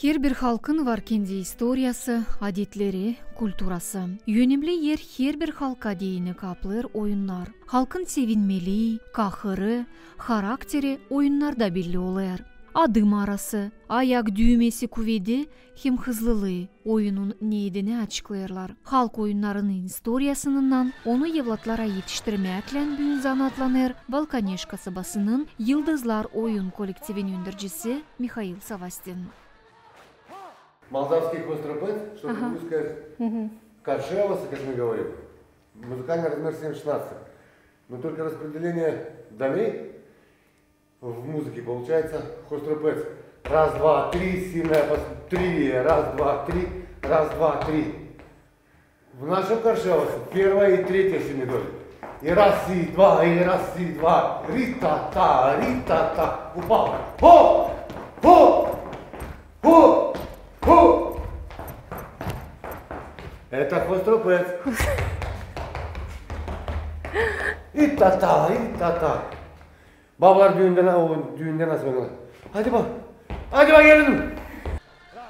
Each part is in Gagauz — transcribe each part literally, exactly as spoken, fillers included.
Herbir halkın var kendi istoriyası, adetleri, kulturası. Önemli er herbir halka deyni kaplêêr oyunnar. Halkın sevinmelii, kahırı, harakteri oyunnarda belli olêr. Adım arası, ayak düümesi kuvedi hem hızlılıı oyunun needini açıklêêrlar. Halk oyunnarının istoriyasınından onu evlatlara etiştirmäklän büün zanaatlanêr Balkaneş kasabasının Yıldızlar oyun kolektivin öndercisi Mihail Savastin. Молдавский хостропец, что по-русски каршева, как мы говорим. Музыкальный размер семь шестнадцать. Но только распределение долей в музыке получается хостропец. Раз, два, три, сильная пос-, три, раз, два, три, раз, два, три. В нашем каршевасе первая и третья сильные доли. И раз, и два, и раз, и два. Ри-та-та, ри-та-та. Упал. Хо! Хо! Хо! Хо! Это хостропец. И та-та, и та-та. Babalar düündä, o düündä nasıl oynêêr? Hadi bak. Hadi bak, geldim.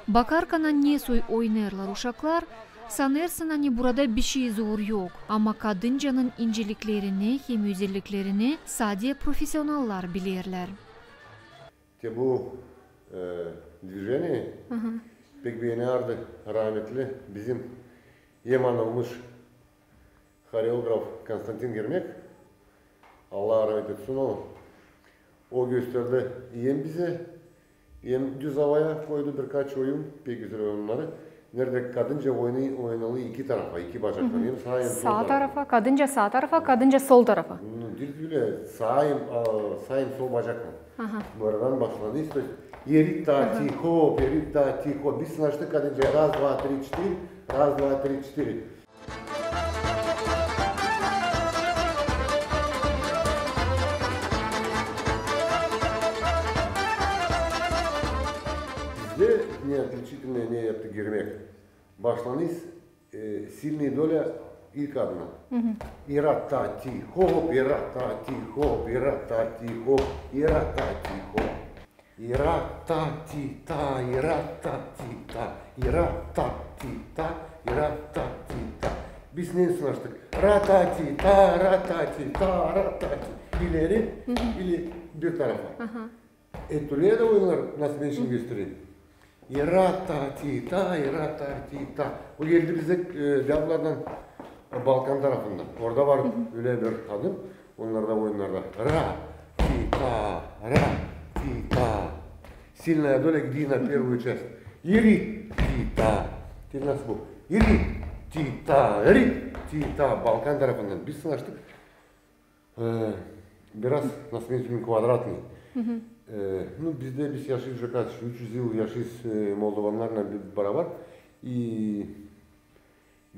Bakarkan, ani ne soy oynêêrlar uşaklar, sanêrsın, ani burada bişey zor yok. Ama kadıncanın inceliklerini hem özelliklerini sade profesionallar bilerlär. Te bu, e, dvijeniye pek beenärdi rametli bizim hem anılmış horeograf Konstantin Germek, Allah ramet etsin onu. O gösterdi hem bizä, hem düz avaya koydu birkaç oyun, pek gözäl oyunnarı. Neredä kadınca oynay-, oynanêr iki tarafa, iki bacaklan, hem saa, hem sol tarafa. Saa tarafa, kadınca saa tarafa, kadınca sol tarafa. Ну, diil ölä, saa hem, a, saa hem sol bacaklan. Aha. Buradan başlanêr, то есть, eri-ta-ti-hop, eri-ta-ti-hop. Biz sanaştık kadınca раз, два, три, четыре, раз, два, три, четыре. Bizdä ne отличительное, ne yaptı Germek. Başlanêr, e, сильные доля ilk adına. Ера-та-ти-хоп, ера-та-ти-хоп, ера-та-ти-хоп, ера-та-ти-хоп. Ера-та-ти-та, ера-та-ти-та, ера-та-ти-та, ера-та-ти-та. Biz neyin sanaştık? Ра-та-ти-та, ра-та-ти-та, ра-та-ти. İleri, ili bir tarafa. Aha. E, tölä dä oyunnar, nasıl bän şindi göstereyim. Ера-та-ти-та, ера-та-ти-та. O geldi bizdä, e, Dyabllardan, e, Balkan tarafından. Orada var ölä bir adım. Onnarda oyunnarda. Ра-ти-та, ра-ти-та. Сильная доля, где на первую часть. Ери-ти-та. Teper nasıl bu? Eri-ti-ta, eri-ti-ta. Balkan tarafından biz sanaştık. E, biraz nasıl bän söyleyim, kvadratnıy. E, ну, bizdä biz yaşêêrız uje kaç, üç üz yıl yaşêêrız, e, moldovannarlan bir barabar. И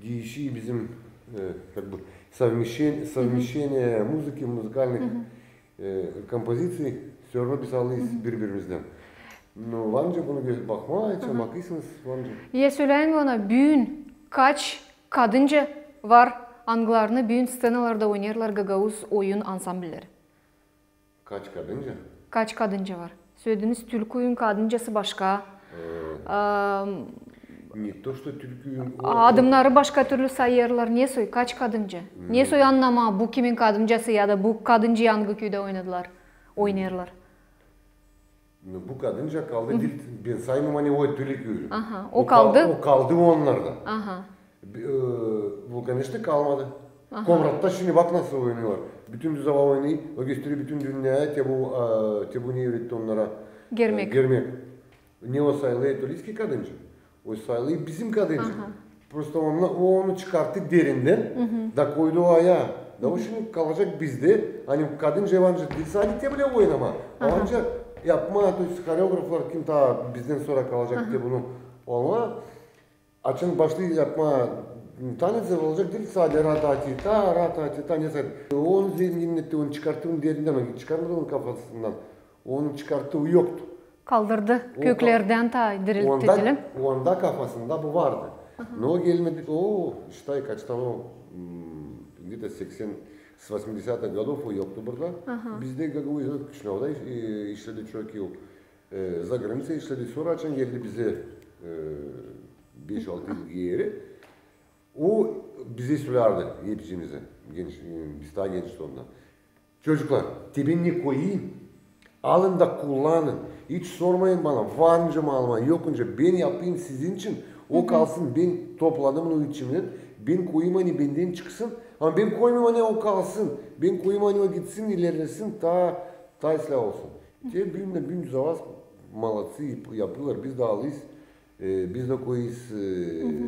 diişi bizim, e, как бы, совмещение, совмещение музыки, музыкальных, e, kompoziţiy, всё равно biz alêrız biri-birimizdän. Ну, var nicä bunu gö-, bakmaa, içä bakêrsınız, var nicä. Ya söläyin bana, büün kaç kadınca var, angılarını büün sţenalarda oynêêrlar gagauz oyun ansamblleri? Kaç kadınca? Kaç kadınca var? Sölediniz, Tülküyün kadıncası başka. Ee, Am, не то что Tülküyün, o, adımnarı başka türlü sayêrlar. Ne soy, kaç kadınca? Ne soy annamaa, bu kimin kadıncası ya da bu kadınca angı küüdä oynadılar, oynêêrlar? Ну, bu kadınca kaldı diil, bän saymêêrım, ani o Tülküylü. Aha, o kal-, kaldı? O kaldı onnarda. Aha. Vulkaneştä kalmadı. Aha. Komratta şindi bak nasıl oynêêrlar. Bütün düz ava oynêêr, o gösterer bütün dünneyä, te bu, e, te bu ne üüretti onnara. Germek. E, Germek. Ne o sayılêr etoliyskiy kadınca, o sayılêr bizim kadınca. Aha. Prosto o onu çıkarttı derindän, da koydu o ayaa. Da o şindi kalacek bizdä, ani kadınca, evancı diil sade te bölä oynamaa, evancı yapmaa, то есть, horeograflar, kim taa bizdän sora kalacek te bunu olmaa. Açan başlêêr yapmaa tanecä, olacek diil sade ra-ta-ti-ta, ra-ta-ti-ta, ne sade. Onu zenginnetti, onu çıkarttı derindän, onu çıkarmadı onun kafasından. Onu çıkarttı, o yoktu. Kaldırdı köklerdän taa diriltti, diil mi? Onda kafasında bu vardı. Aha. Но o gelmedi, o, ştay kaçta o, где-то seksen, с восьмидесятых годов o yoktu burada. Aha. Bizdä, Gagauziyada, Kişinövda işledi çok yıl. E, za granica işledi. Sora açan geldi bizä, e, beş-altı yıl geeri, o bizä sölärdi, hepsimizi, genç, e, biz taa gençtik onda. Çocuklar, te bän ne koyayım, alın da kullanın. Hiç sormayın bana, var nicä malıma, yok nicä, bän yapayım sizin için, o kalsın, bän topladım onu içimdän, bän koyayım, ani bendän çıksın, ama bän koymayım, ani o kalsın, bän koyayım, ani o gitsin, ilerlesin, taa, taa islää olsun. Te büün, büün düzava, молодцы, yap-, yapêrlar, biz dä alêrız, e, biz dä koyêrız, e,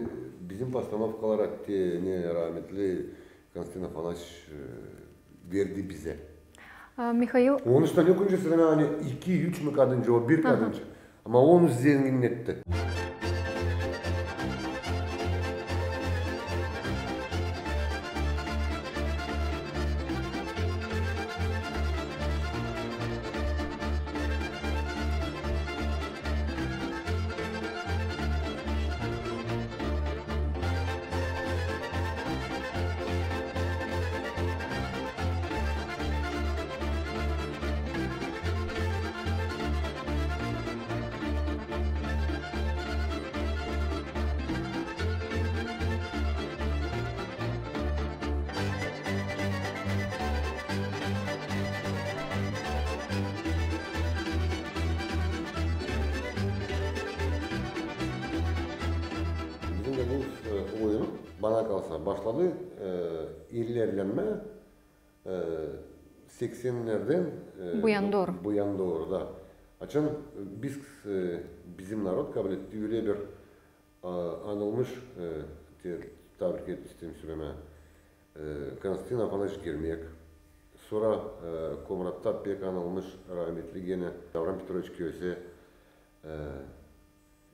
bizim postanovkalara, te ne rahmetli Konstantin Afanaseviç, e, verdi bizä. A, Mihail. Onuştan yok nicä söleyim, ani iki, üç mü kadıncı, o bir kadıncı. Ama onu zenginnetti. Bizim dä bu, e, oyun, bana kalsa, başladı, e, ilerlemää, e, seksennerdän, e, bu yana dooru. Bu yana dooru, da. Açan, e, biz, e, bizim narod kabletti ölä bir, e, anılmış, e, te, tabrik etmiştim söleyim, e, Konstantin Afanaseviç Germek. Sora, e, Komratta pek anılmış, rahmetli genä Avram Petroviç Köse. E,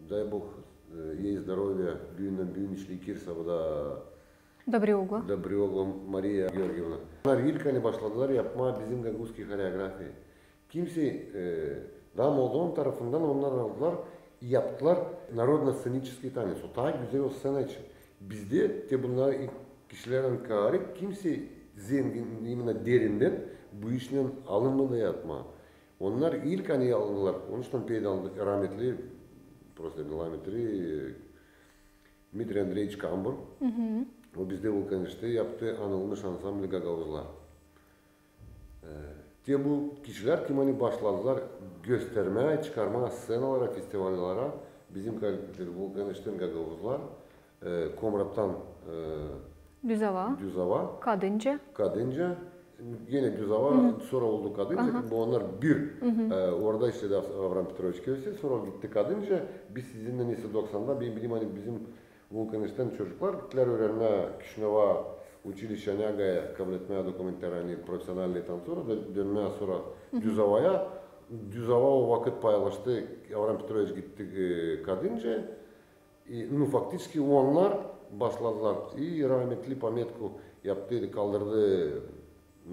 Дай Бог, e, ей здоровья, büündän-büün işlää Kirsavada. Добриоглу. Добриоглу Мария Георгиевна. Onnar ilk ani başladılar yapmaa bizim gagauzskiy horeografiya. Kimsey, e, taa Moldovanın tarafından onnar aldılar, yaptılar narodno-sceniçeskiy tanets. O taa gözäl o sţena için. Bizdä te bunnar ilk kişilerdän kaarä kimsey zengin, именно derindän bu işlän alınmadı yapmaa. Onnar ilk ani alındılar, onuştan pek aldı rahmetli, просто rahmetli, e, Dmitriy Andreeviç Kambur. O bizdä Vulkaneştä yaptı anılmış ansambli Gagauzlar. E, te bu kişilär, kim ani başladılar göstermää, çıkarmaa sţenalara, festivallara bizim kal-, Vulkaneştän gagauzlar, e, Komrattan, e, Düzava. Düzava. Kadıncı. Kadıncı. Genä Düzava, sora oldu Kadıncı. Bu onnar bir, e, orada işledi Av-, Avram Petroviç Köse, sora o gitti Kadıncı. Biz sizinnän nesä doksanda, bän bilirim, ani bizim Vulkaneştän çocuklar gittilär üürenmää Kişinöva, uçilişçä Nagaya, kabletmää dokumentarnıy profesionalnıy tanţorı, dö-, dönmää sora Düzavaya. Düzava o vakıt paylaştı, Avram Petroviç gitti, e, Kadıncı. E, nu, faktiçki onnar başladılar. I rahmetli Pometko yaptı, kaldırdı,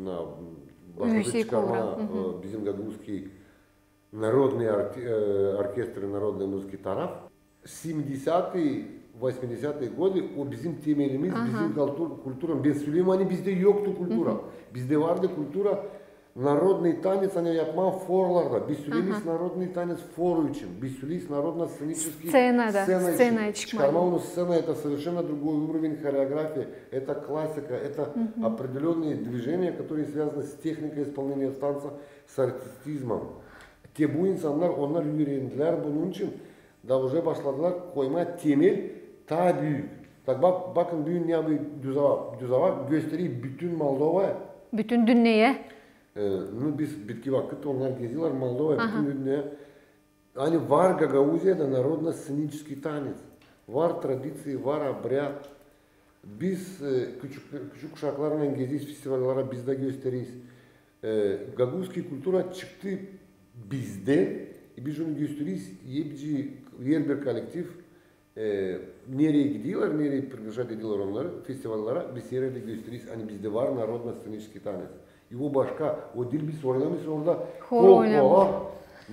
na, başladı çıkarmaa, e, bizim gagauzskiy narodnıy orke-, e, orkestri narodnıy muzıki taraf. Семидесятые, восьмидесятые годы, o bizim temelimiz, bizim kultur-, kultura. Bän söleyim, ani bizdä yoktu kultura. Bizdä vardı kultura, narodnıy tanets, ani yapmaa foralarda. Biz söleeriz narodnıy tanets fora için. Biz söleeriz narodno-sceniçeskiy sţena için. Sţenaya çıkmaa. Çıkarmaa onu sţenaya, это совершенно другой уровень хореографии. Это классика, это определённые движения, которые связаны с техникой исполнения танца, с артистизмом. Te bu insannar, onnar üürendilär bunun için, da уже başladılar koymaa temel taa büük. Tak bak, bakın, büün ne yapêr Düzava. Düzava gösterer bütün Moldovaya. Bütün dünneyä. E, nu, biz bitki vakıt onnar gezilär Moldovaya, bütün dünneyä. Ani var Gagauziyada narodno-sceniçeskiy tanets. Var tradiţiya, var obrâd. Biz, e, küçük, küçük uşaklarlan gezeriz festivallara, biz dä göstereriz. E, gagauzskiy kultura çıktı bizdä, i biz onu göstereriz, hepsi, herbir kollektiv, e, nereyi giderlär, nereyi приглашать ederlär onnarı, festivallara, biz hererdä göstereriz, ani bizdä var narodno-sceniçeskiy tanets. I o başka, o diil biz oynamêêrız orada kol-kola,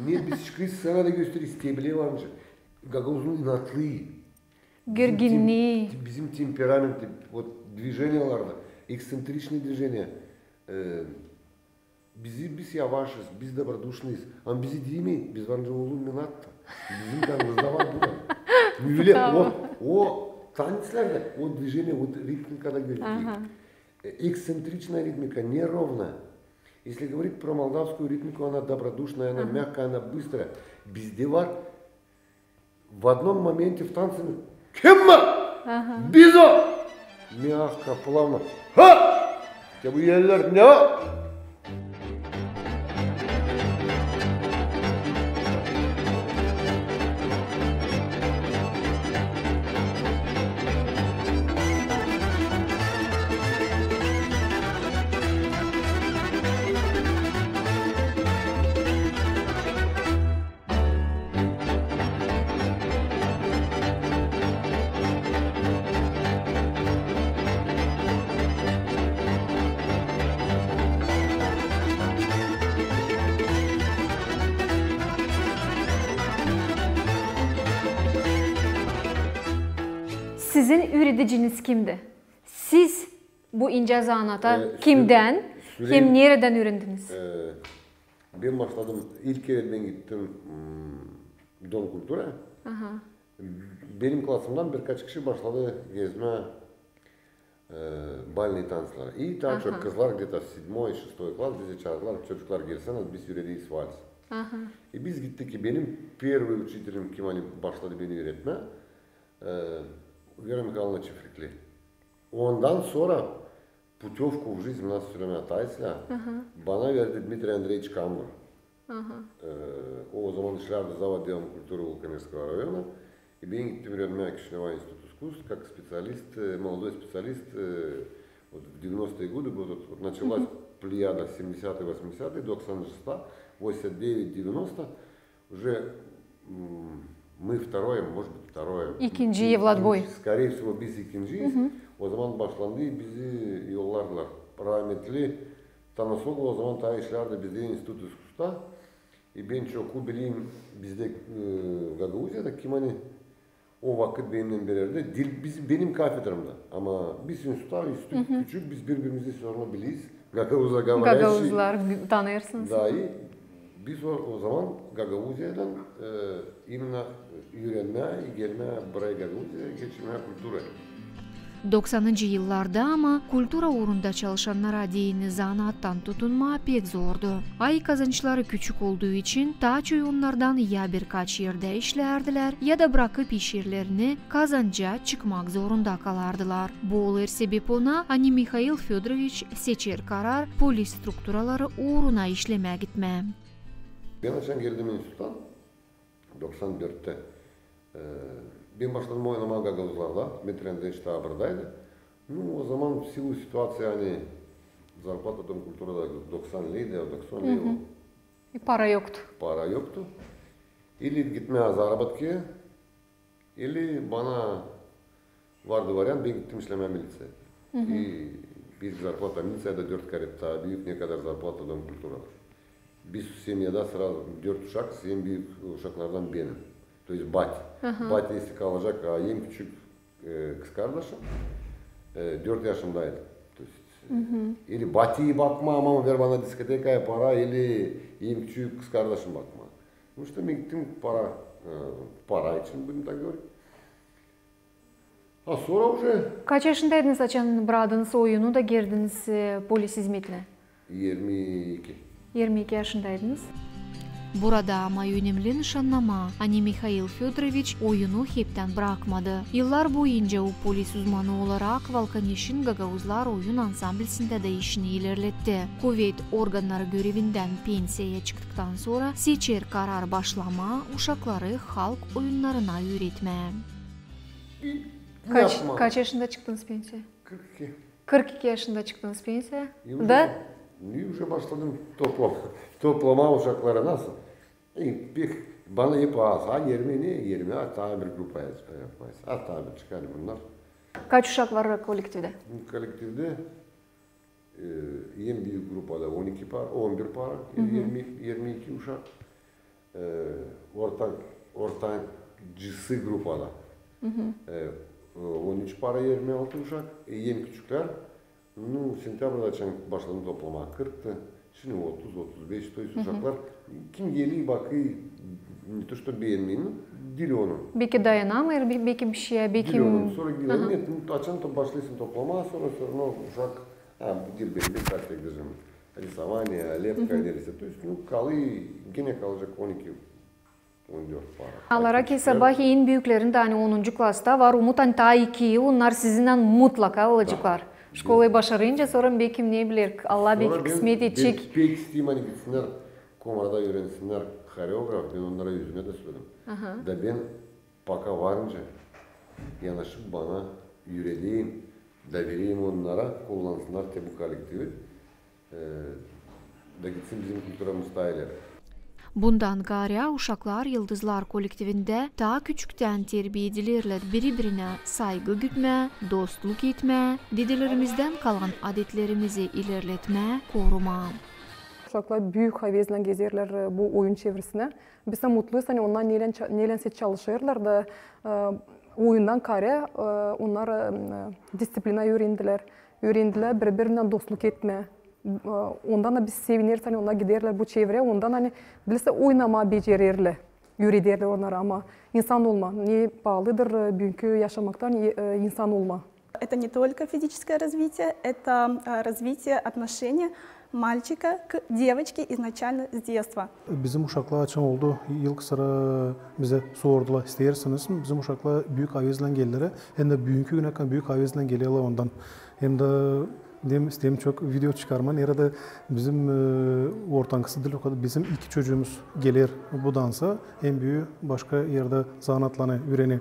ne biz çıkêrız sţenada göstereriz, te bilä var nicä. Gagauzun inatlıı. Gerginliyi. Bizim tem-, bizim temperamenti, вот, движенияларда, эксцентричные движения, e, Bizi, biz yavaşız, biz добродушныйız. Ama bizi diimey, biz var nicä olun minat da. Bizim kanımızda var bu da. Ölä o, o tanetslarda, o движение, o ritmikada gözüküyor. Aha. Э, эксцентричная ритмика, неровная. Если говорить про молдавскую ритмику, она добродушная, она мягкая, она быстрая. Bizdä var в одном моменте в танце: kim bu? Aha. Biz o! Мягко, плавно. Ha! Ya bu yerlär ne? Sizin üürediciniz kimdi? Siz bu incä zanaata kimdän hem neredän üürendiniz? Bän başladım, ilk kerä bän gittim, m, Dom kulturaya. Aha. Benim klasımdan birkaç kişi başladı gezmää, e, balnıy tanţları. И taa çok kızlar, где-то седьмой, шестой класс, bizi çaardılar, çocuklar, gelseniz, biz üürederiz vals. Aha. E, biz gittik, и benim первый учителем, kim ani başladı beni üüretmää, e, Vera Mihaylovna Çifrikli. Ondan sora путёвку в жизнь, nasıl sölemää taa islää, bana verdi Dmitriy Andreeviç Kambur. Aha. E, o zaman işlärdi zavodelom kulturı Volkomerskogo rayona. И bän gittim üürenmää Кишинёва институт искусств как специалист, e, молодой специалист, e, вот в девяностые годы, вот, вот началась плеяда семидесятые, восьмидесятые, doksanıncı yıllar, восемьдесят девять, девяносто, уже, m, мы второе, может быть, второе. İkinci evlat boyu. Скорее всего, biz ikinciyiz. O zaman başlandı, bizi yollardılar. Rahmetli Tanasoglu o zaman taa işlärdi bizdä институт искусствада. E, bän çoku bileyim, bizdä, e, Gagauziyada, kim ani o vakıt benimnän bir erdä, dil, biz, benim kafedramda. Ama biz института üstü küçük, biz biri-birimizi всё равно bileriz. Gagauzlar, говорящие. Gagauzlar tanıyêrsınız. Da, e, biz o, o zaman Gagauziyadan, e, именно üürenmää, gelmää buraya Gagauziyaya, geçirmää kulturayı. Doksanıncı yıllarda ama kultura uurunda çalışannara deyni zanaattan tutunmaa pek zordu. Ay kazançları küçük olduu için taa çoyu onnardan ya birkaç erdä işlärdilär, ya da brakıp iş erlerini kazanca çıkmak zorunda kalardılar. Bu olêr sebep ona, ani Mihail Födoroviç seçer karar polis strukturaları uuruna işlemää gitmää. Bän açan geldim института, doksan dörttä, e, bän başladım oynamaa gagauzlarda, Dmitriy Andreeviç taa buradaydı. Ну, o zaman в силу ситуации, ani зарплата Дом культурада doksan leydi, doksan ley o. E, para yoktu. Para yoktu. Или gitmää zarabotkaya, или bana vardı variant, bän gittim işlemää militsiyaya. И bir zarplata militsiyada dört karä taa büük, ne kadar zarplata Dom kulturada. Biz semyada сразу dört uşak, en büük uşaklardan benim. То есть батя. Батя если kalacek, a en küçük, e, kızkardaşım, e, dört yaşındaydı. То есть, e, или батя bakmaa, mama, ver bana diskotekaya para, или en küçük kızkardaşım bakmaa. Ну, işte, bän gittim para, e, para için, будем так говорить. A sora уже... Kaç yaşındaydınız, açan braktıınız oyunu da girdiniz, e, polis hizmetinä? İirmi iki. İirmi iki yaşındaydınız. Burada ama önemli nışannamaa, ani Mihail Födoroviç oyunu heptän brakmadı. Yıllar boyunca o polis uzmanı olarak Valkaneşin gagauzlar oyun ansamblindä dä işini ilerletti. Kuvet organnarı görevindän pensiyaya çıktıktan sora seçer karar başlamaa uşakları halk oyunnarına üüretmää. Kaç, kaç yaşında çıktınız pensiya? Kırk iki. Kırk iki yaşında çıktınız pensiya. Da? И уже başladım toplamaa, toplamaa uşakları nasıl? E, pek, bana hep az, ha, irmi ne, irmi, a taa bir grupa yapmayız. A taa bir çıkar bunnar. Kaç uşak var kollektivdä? Kollektivdä, e, en büük grupada on iki para, on bir para, irmi, irmi iki uşak. E, orta, ortancısı grupada, e, on üç para, irmi altı uşak, e, en küçüklär, ну, sentyabrda açan başladım toplamaa, kırktı, Şindi otuz, otuz beş, то есть uşaklar, kim geler, bakêr, не то что beenmeer, но, diil onun. Beki dayanamêêr, be-, beki bişeyä, beki... Diil onun, sora geler, нет, açan başlêêrsın toplamaa, sora, sora, но, uşak, ha, bu diil benim, bir saat bekleyecäm. Рисование, лепка, neredeyse, то есть, ну, kalêr, genä kalacek on iki, on dört para. Alara ki sabah en büüklerin dä, ani onuncu klasta var umut, ani taa iki yıl onnar sizinnän mutlaka olaceklar. Şkolayı başarınca, sora beki, ne bilerim, Allah beki kısmet edecek. Pek isteerim, ani gitsinnär Komrata, üürensinnär horeograf, bän onnara üzümä dä söledim. Da bän пока varınca, yanaşıp bana üüredeyim, доверяем onnara, kullanısınnar te bu kollektivi. Da gitsin bizim kulturamız taa ileri. Bundan kaarä uşaklar Yıldızlar kollektivindä taa küçüktän terbiä edilerlär biri-birinä saygı gütmää, dostluk etmää, dedelerimizdän kalan adetlerimizi ilerletmää, korumaa. Uşaklar büük havezlän gezerlär bu oyun çevresinä. Biz dä mutluyuz, ani onnar neylän ça-, neylän se çalışêrlar da, e, oyundan kaarä, e, onnar, e, disţiplina üürendilär. Üürendilär biri-birinnän dostluk etmää. E, ondan da biz sevineriz, ani onnar giderlär bu çevreyä, ondan ani diilsä oynamaa becererlär, üürederlär onnara, ama insan olmaa ne paalıdır, e, büünkü yaşamaktan, e, e, insan olmaa. Это не только физическое развитие, это, а, развитие отношения мальчика к девочке изначально с детства. Bizim uşaklar açan oldu, ilk sıra bizä sordular, isteersiniz mi? Bizim uşaklar büük havezlän geldiler, hem dä büünkü günä kadar büük havezlän gelerlär ondan. Hem dä dem, isteerim çok video çıkarmaa, neredä bizim, e, ortankısı diil o kadar, bizim iki çocuumuz geler bu dansa, en büük başka erdä zanaatlarını üürenä.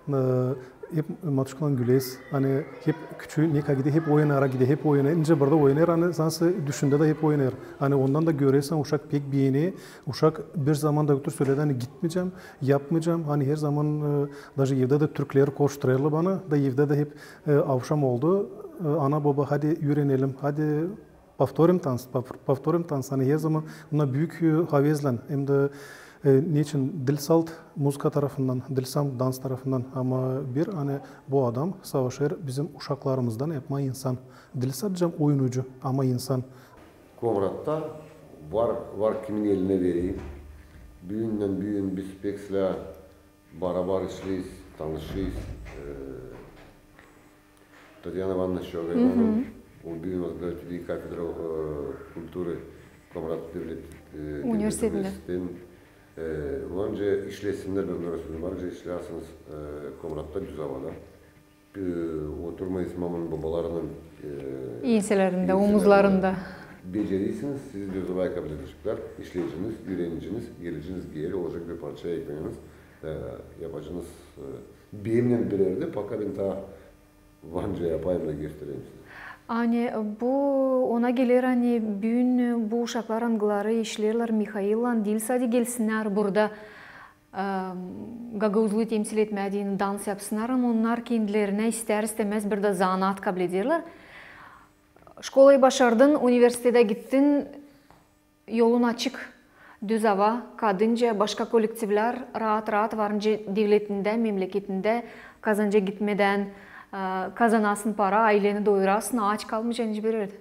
E, hep matuşkalan güleriz. Ani hep küçüü ne kadar gider, hep oyunara gider, hep oyunêr. İncä burada oyunêr, ani sanki düşündä dä hep oyunêr. Ani ondan da görersän, uşak pek beener. Uşak bir zaman da ötür söledi, ani gitmeyecäm, yapmayacam. Ani her zaman, e, даже evdä dä türkleri koşturêrlar bana, da evdä dä hep, e, avşam oldu. E, ana, boba, hadi üürenelim, hadi повторим танец, пов-, повторим танец. Ani her zaman bunnar büük, e, havezlän. Hem dä, e, neçin diil salt muzıka tarafından, diil salt dans tarafından, ama bir, ani bu adam savaşêr bizim uşaklarımızdan yapmaa insan. Diil sadecä oyuncı, ama insan. Komratta var, var kimin elinä vereyim. Büündän büün biz pek islää barabar işleeriz, tanışêrız. E, Tatyana İvanna Şogaylova, o büün возглавитель kafedra, e, kulturı Komrat devlet, e, universitetindän. E, varınca işlesinnär, bän onnara söleyim, varınca işlärsiniz, e, Komratta, düz avada. E, oturmayız mamanın, bobalarının, e, enselerindä, omuzlarında. Becerersiniz, sizi düz avaya kabledeceklär, işleyeceniz, üüreneceniz, geleceniz geeri, olacek bir parça ekmeeniz, e, yapaceniz, e, benimnän bir erdä, пока bän taa varınca yapayım da göstereyim sizä. Ani bu ona geler, ani büün bu uşaklar, angıları işleerlär Mihaillan, diil sade gelsinnär burada, e, gagauzluyu temsil etmää deyni dans yapsınnar, ama onnar kendilerinä istär-istämäz bir dä zanaat kablederlär. Şkolayı başardın, universitetä gittin, yolun açık. Düz ava, kadınca, başka kollektivlär, raat-raat varınca devletindä, memleketindä, kazanca gitmedän, e, kazanasın para, ayleni doyurasın, aaç kalmayacan hiçbir erdä.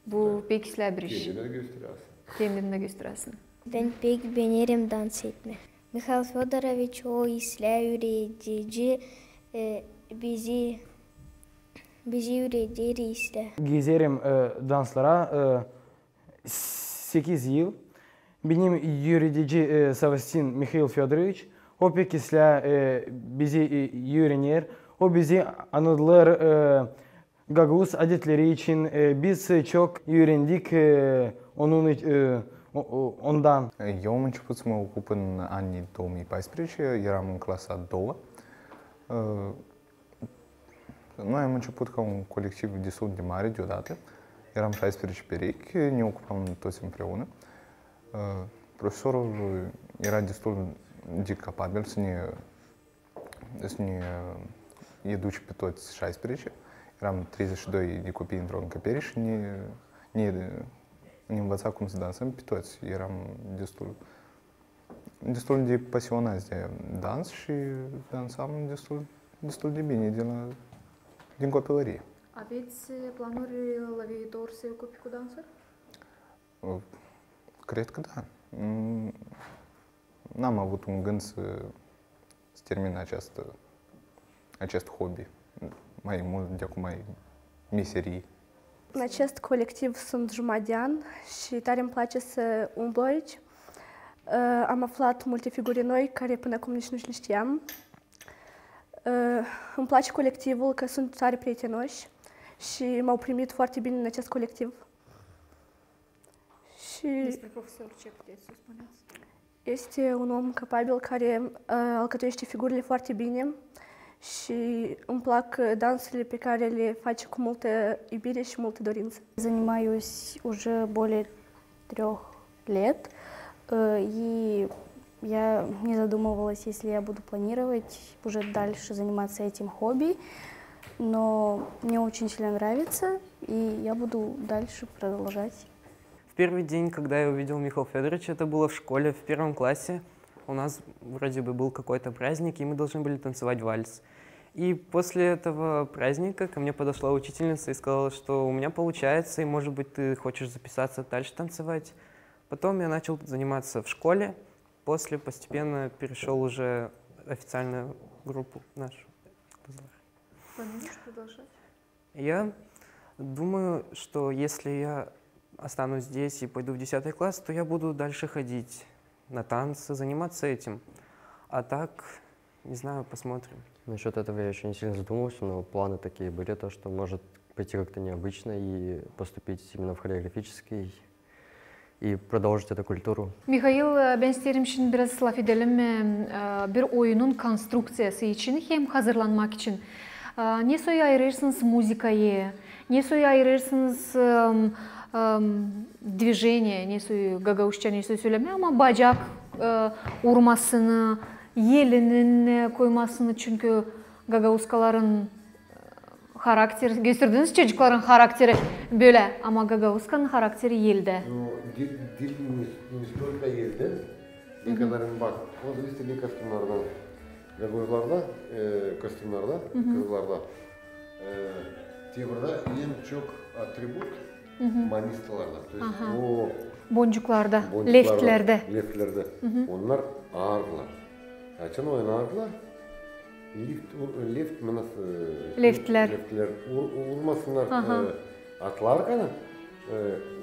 Bu pek islää bir iş. Kendini dä gösteräsin. Kendini dä gösteräsin. Bän pek beenerim dans etmää. Mihail Födoroviç, o islää üüredici, e, bizi, bizi üüreder islää. Gezerim, e, danslara, e, sekiz yıl. Benim üüredici, e, Savastin Mihail Födoroviç. O pek islää, e, bizi, e, üürener. O bizi annadêr, e, gagauz adetleri için, e, biz çok üürendik, e, onun iç-, e, o-, o-, ondan. E, eu am început să mă ocup în anii două mii paisprezece, eram în clasa a doua. E, noi am început ca un colectiv destul de mare deodată. Eram șaisprezece perechi, ne ocupam toți împreună. E, profesorul era destul de capabil să ne să ne, e, duce pe toți șaisprezece. Eram treizeci și doi de copii într-o încăpere și ne, ne, ne învăța cum să dansăm pe toți. Eram destul, destul de pasionați de dans și dansam destul, destul de bine de la, din copilărie. Aveți planuri la viitor să vă ocupați cu dansul? Cred că da. Mm, n-am avut un gând să, să termin această, acest hobby. Mai mult de acum e meserie. În acest colectiv sunt jumătate de an și tare îmi place să umblu aici. Ă, am aflat multe figuri noi care până acum nici nu le știam. Ă, îmi place colectivul, că sunt tare prietenoși și m-au primit foarte bine în acest colectiv. Și Despre profesor ce puteți să spuneți? Este un om capabil care, ă, alcătuiește figurile foarte bine și îmi plac, ă, dansurile pe care le face cu multă iubire și multă dorință. Занимаюсь уже более трёх лет, э, и я не задумывалась, если я буду планировать уже дальше заниматься этим хобби, но мне очень сильно нравится, и я буду дальше продолжать. В первый день, когда я увидел Михаила Фёдоровича, это было в школе, в первом классе. У нас вроде бы был какой-то праздник, и мы должны были танцевать вальс. И после этого праздника ко мне подошла учительница и сказала, что у меня получается, и, может быть, ты хочешь записаться дальше танцевать. Потом я начал заниматься в школе, после постепенно перешёл уже официальную группу нашу. Планируешь продолжать? Я думаю, что если я останусь здесь и пойду в десятый класс, то я буду дальше ходить на танцы, заниматься этим. А так, не знаю, посмотрим. Насчёт этого я ещё не сильно задумывался, но планы такие были, то, что может пойти как-то необычно и поступить именно в хореографический и продолжить эту культуру. Михаил, e, bän isteerim şindi biraz lafedelim, e, e, bir oyunun konstrukţiyası için hem hazırlanmak için. E, ne soy ayırêrsınız muzıkayı, ne soy ayırêrsınız, em, em, dvijenie, ne soy gagauzça, ne soy sölemää, ama bacak, e, urmasını, elinin, e, koymasını, çünkü gagauzkaların harakteri, gösterdiniz, çocukların harakteri bölä, ama gagauzkanın harakteri eldä. Ну, дел, дел не, не столько елден, ne kadar, bak, o зависит ne kostümnardan. Gagauzlarda, e, kostümnarda, kızlarda, e, te burada en çok atribut manistalarda. То есть o boncuklarda, leftlerdä. Leftlerdä. Onnar aardılar. Açan oynardılar. Left, left, leftlär urmasınnar, e, atlar kana. E,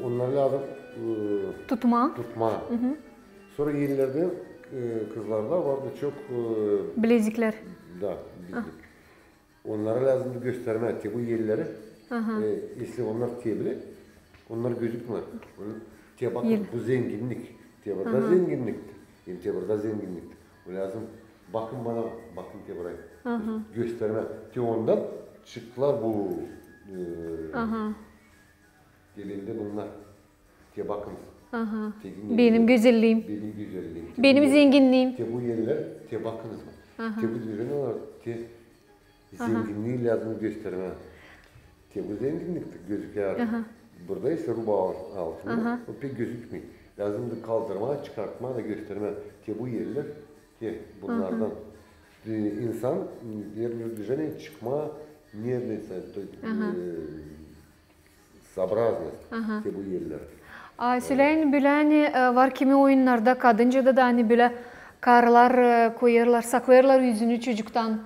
onnar lääzım, e, tutmaa. Sora ellerdä, e, kızlarda vardı çok, e, bileziklär. Da, bilezik. Onnara lääzımdı göstermää te bu elleri. E, если onnar tebli, onnar gözükmeer. Te bakın, bu zenginnik. Te burada zenginnikti. Hem te burada zenginnikti. O lääzım, bakın bana, bakın te burayı. Göstermää. Te ondan çıktılar bu, e, gelindi bunnar. Te bakınız. Benim gözelliim. Benim gözelliim. Benim zenginniim. Te bu eller, te bakınız. Te bu dvijeniyalar, te zenginniyi lääzım göstermää. Te bu zenginnik gözükär. Burada ise ruba altında o pek gözükmeer. Lääzımdı kaldırmaa, çıkartmaa da göstermää. Te bu eller, te bunnardan. E, insan, e, bir dvijeniye çıkmaa neredeyse, e, Сообразность, te bu eller. A, söläyin, bölä, ani, e, var kimi oyunnarda, kadınca da, da, ani bölä karılar, e, koyêrlar, saklêêrlar üzünü çocuktan.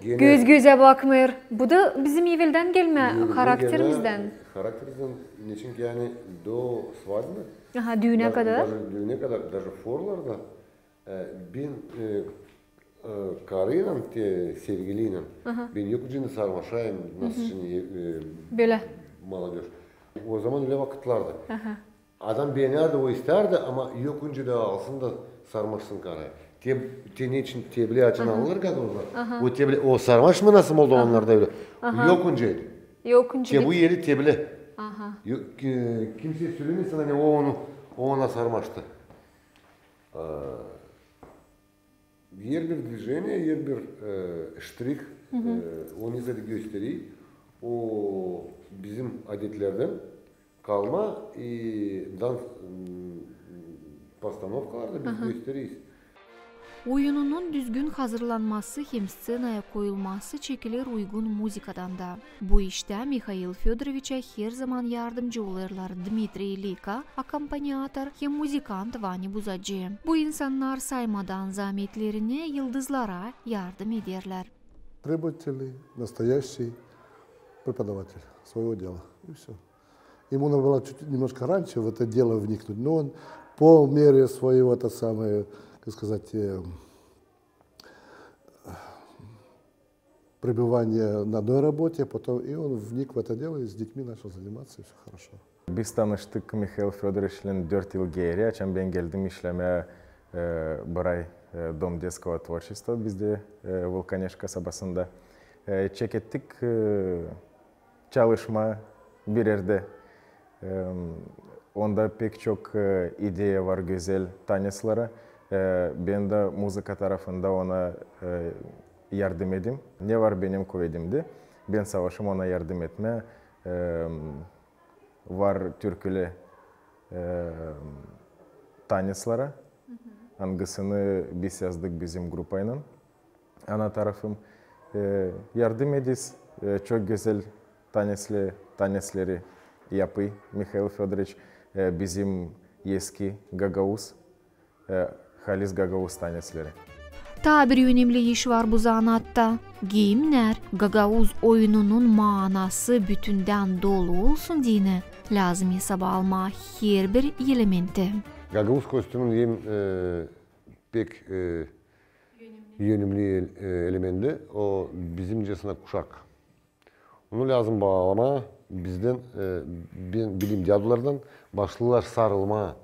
Göz-gözä bakmêêr. Bu da bizim eveldän gelmä harakterimizdän. Harakterimizdän, neçin ki, ani до свадьбы. Aha, düünä kadar. Даже düünä kadar, даже forlarda, e, bän, e, E, karıylan, te, sevgiliylän. Bän yok öncä sarmaşêrım, nasıl şindi, e, bölä молодёжь. O zaman ölä vakıtlardı. Adam beenärdi, o istärdi, ama yok öncä dä alsın da sarmaşsın karıya. Te, te neçin tebli açan alınêr gagauzlar. O tebli, o sarmaş mınası moldovannarda ölä. Yok öncä. Yok öncä. Te bu eli tebli. Yok, e, kimseyä sölämesin, ani o onu, o ona sarmaştı. E, Her bir dvijeniye, her bir, e, ştrih, e, onu gösterer. O bizim adetlerdän kalma, e, dans, m, postanovkalarda biz göstereriz. Oyununun düzgün hazırlanması hem sţenaya koyulması çekiler uygun muzıkadan da. Bu iştä Mihail Födoroviçä herzaman yardımcı olêrlar Dmitriy Lika, akompaniator, hem muzıkant Vani Buzacı. Bu insannar saymadan zaametlerine yıldızlara yardım ederlär. Требовательный, настоящий преподаватель своего дела. И всё. Ему надо было чуть немножко раньше в это дело вникнуть, но он по мере своего, это самое, как сказать, э, пребывания на одной работе, потом и он вник в это дело, и с детьми начал заниматься, и всё хорошо. Biz tanıştık Mihail Födoroviçlän dört yıl geeri, açan bän geldim işlemää, e, bıray, e, Дом детского творчества bizdä, e, Vulkaneşka kasabasında. E, çekettik, e, çalışmaa bir erdä. Em, onda pek çok, e, ideya var gözel taneslara. E, bän dä muzıka tarafında ona, e, yardım ederim. Ne var benim kuvedimdä, bän savaşêrım ona yardım etmää. Em, var türkülü, em, taneslara, angısını biz yazdık bizim grupaylan. Ana tarafım, e, yardım ederiz, e, çok gözel tanesle-, tanesleri yapêr Mihail Födoroviç, e, bizim eski gagauz, e, halis gagauz tanesleri. Taa bir önemli iş var bu zanaatta. Giimnär, gagauz oyununun maanası bütündän dolu olsun deyni, lääzım esaba almaa herbir elementi. Gagauz kostümün en, e, pek, e, önemli el-, e, elementi, o bizimcäsinä kuşak. Onu lääzım baalamaa bizdän, e, bän bilerim, dädulardan başlêêrlar sarılmaa.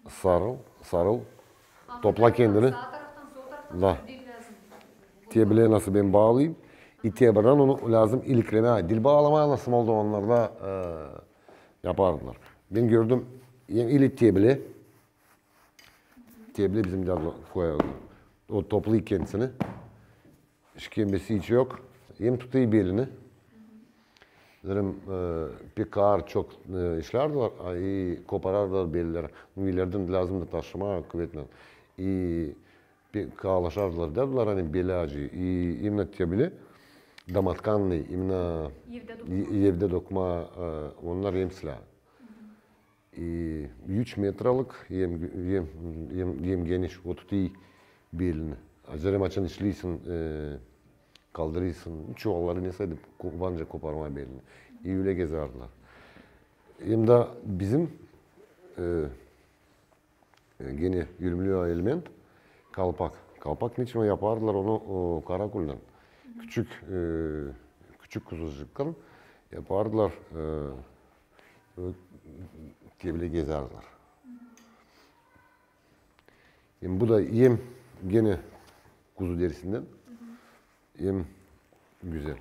Sarıl, sarıl, topla kendini. Da. Tebilä nasıl bän baalêêrım. İ tebilädän onu lääzım iliklemää. Diil baalamaa, nasıl moldovanlarda, e, yapardılar. Bän gördüm, hem ili tebilä, tebilä bizim dädular koyêrdı. O toplêêr kendisini. İşkembesi hiç yok. Hem tutêr belini. Zerä, e, pek aar çok, e, işlärdilär, a, i koparardılar belleri. Nu, ileridän lääzımdı taşımaa kuvetlän. İ pek aalaşardılar, dädular, ani beli acıyêr. İ, именно tebilä, домотканный, именно evdä dokmaa, e, onnar hem islää. İ üç metralık hem, hem, hem, hem geniş, o tutêr belini. A zerä açan işleysin, e, kaldırêrsın, çuvalları ne sade, ko-, varınca koparmaa belini. İ ölä gezärdilär. Hem dä bizim, e, e, genä ölümlü element, kalpak. Kalpak neçin yapardılar onu, o, karakuldan. Küçük, e, küçük kuzucuktan yapardılar, e, e, tebilä gezärdilär. Hem bu da hem genä kuzu derisindän, hem güzel.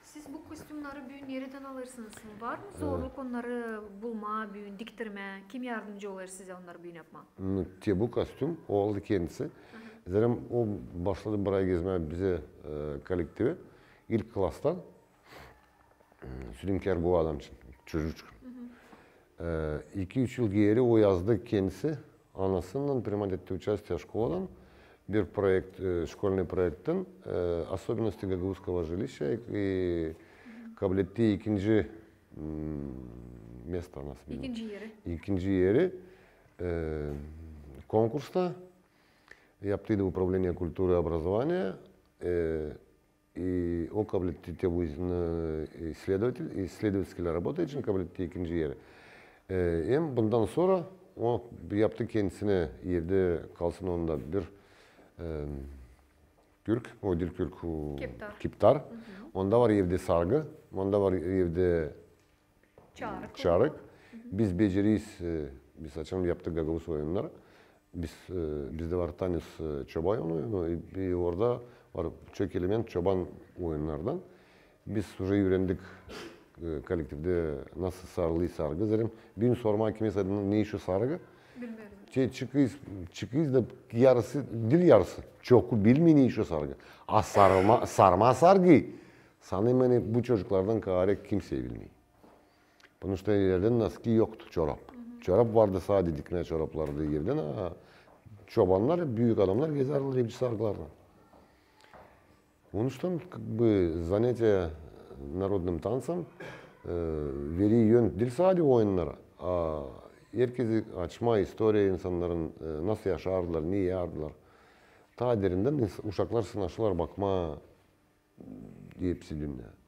Siz bu kostümneri büün neredän alêrsınız? Var mı zorluk onnarı bulmaa büün, diktirmää? Kim yardımcı olêr sizä onnarı büün yapmaa? Nu, te bu kostüm, o aldı kendisi. Zerä o başladı bıra gezmää bizä, e, kollektivä. İlk klastan. Sülümkär bu adam için, çocuçkun. E, iki-üç yıl geeri o yazdı kendisi, anasınnan принимал etti участие şkoladan, bir proekt, e, şkolnıy proekttan, e, особенности гагаузского жилища, e, kabletti ikinci, m, место, nasıl bilmiyorum. İkinci eri. İkinci eri, e, konkursta yaptıydı Управление культуры и образования, e, İ o kabletti te bu, e, исследователь, исследовательская работа için kabletti ikinci eri. E, hem bundan sora o yaptı kendisinä evdä kalsın, onda bir, e, kürk, o diil kürk, o kiptar. Onda var evdä sargı, onda var evdä çarık. Biz becereriz, e, biz açan yaptık gagauz oyunnarı. Biz, e, bizdä var tanes, e, çoban oyunu, i, i orada var çok element çoban oyunnardan. Biz уже üürendik, e, kollektivdä nasıl sarılêr sargı. Zerä büün sormaa kimseyä, ne iş o sargı? Bilmeerim. Te çıkêrız, çıkêrız da yarısı, diil yarısı, çoku bilmeer, ne iş o sargı. A sarma, sarmaa sargıyı, sanêrım, ani bu çocuklardan kaarä kimsey bilmeer. Потому что evdä носки yoktı, çorap. Çorap vardı, sade dikmää çoraplardı evdän, a çobannar, büük adamnar gezerilär evci sargılarlan. Onuştan, как бы, занятие народным танцем, e, verer yön diil sade oyunnara, a herkezi açmaa istoriya insannarın, e, nasıl yaşardılar, ne iyärdiler. Taa derindän ins-, uşaklar sınaşêrlar bakmaa hepsi dünnä.